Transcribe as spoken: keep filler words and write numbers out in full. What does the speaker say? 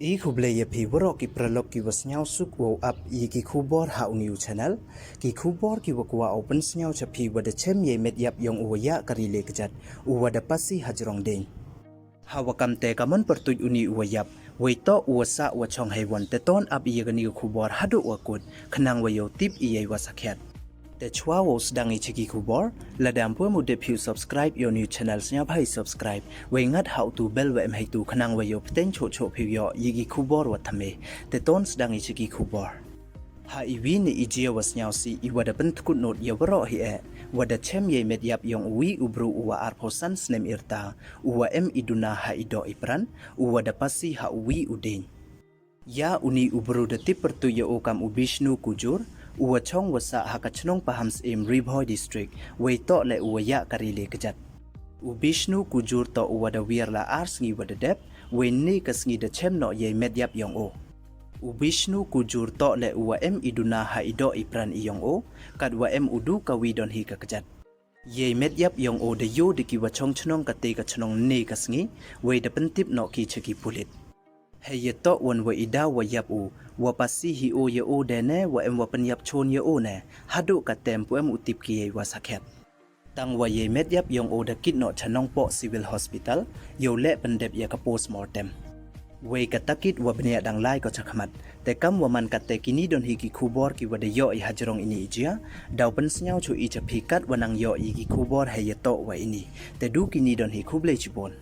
I khublei ya phi waroh ki paralok ki wa sniawsuk wow ap ya ki khubor ha u ni u channel. Ki khubor ki wa kwah u pynsniaw cha phi wa da chem yei met yap yong u wa yah kari le kjat, u wa da pasi hajrong dieñ. Ha wa kam te ka mon pyrtuit u ni u wa yap, wei toh u wa sah wa chong heiwon, te ton ap ya ka ni ka khubor haduh wa kut, khnang wa yow tip ya i wa sakhiat. Te chwa wow sdang i cha ki khubor, lada ym pu em u dep phi u subscribe ya u ni u channel, sniawbha i subscribe, wei ngat ha u tu bell wa em heitu, khnang wa yow pteng choh choh phi u yoh ya ki khubor wa thymme. Te ton sdang i cha ki khubor. Ha i wi ni i jia wa sniawsih i wa da pyntkut not ya waroh hi e, wa da chem yei met yap yong u wi u bru u wa arphaw san snem i rta, u wa em i duna ha i doh i pran, u wa da pasi ha u wi u dieñ. Ya u ni u bru da tip pyrtuit ya u kam u Bishnu Kujur, u wa chong wa sah ha ka chnong Pahamsyiem, Ri Bhoi District, wei toh le u wa yah kari le kjat. U Bishnu Kujur toh u wa da wiar la ar sngi wa da dep, wei ni ka sngi da chem noh yei met yap yong u. U Bishnu Kujur toh le u wa em i duna ha i doh i pran i yong u, kat wa em u du ka wi don hi ka kjat. Yei met yap yong u da yoh da ki wa chong chnong ka te ka chnong ni ka sngi, wei da pyntip noh ki cha ki pulit. Hei ya toh won wa i daw wa yap u, wa pasi hi u ya u de ne, wa em wa pynyap chon ya u ne, haduh ka te ym pu em u tip ki yei wa sakhiat. Tang wa yei met yap yong u da kit noh cha Nongpoh Civil Hospital, yow leh pyndep ya ka postmortem. Wei ka takit wa bniah dang lai ko cha khmat. Te kam wa man kat te, ki ni don hi ki khubor ki wa da yoh i hajrong i ni i jia, daw pynsniaw chu i cha phi kat wa nang yoh i ki khubor hei ya toh wa i ni. Te du ki ni don hi, khublei chibun.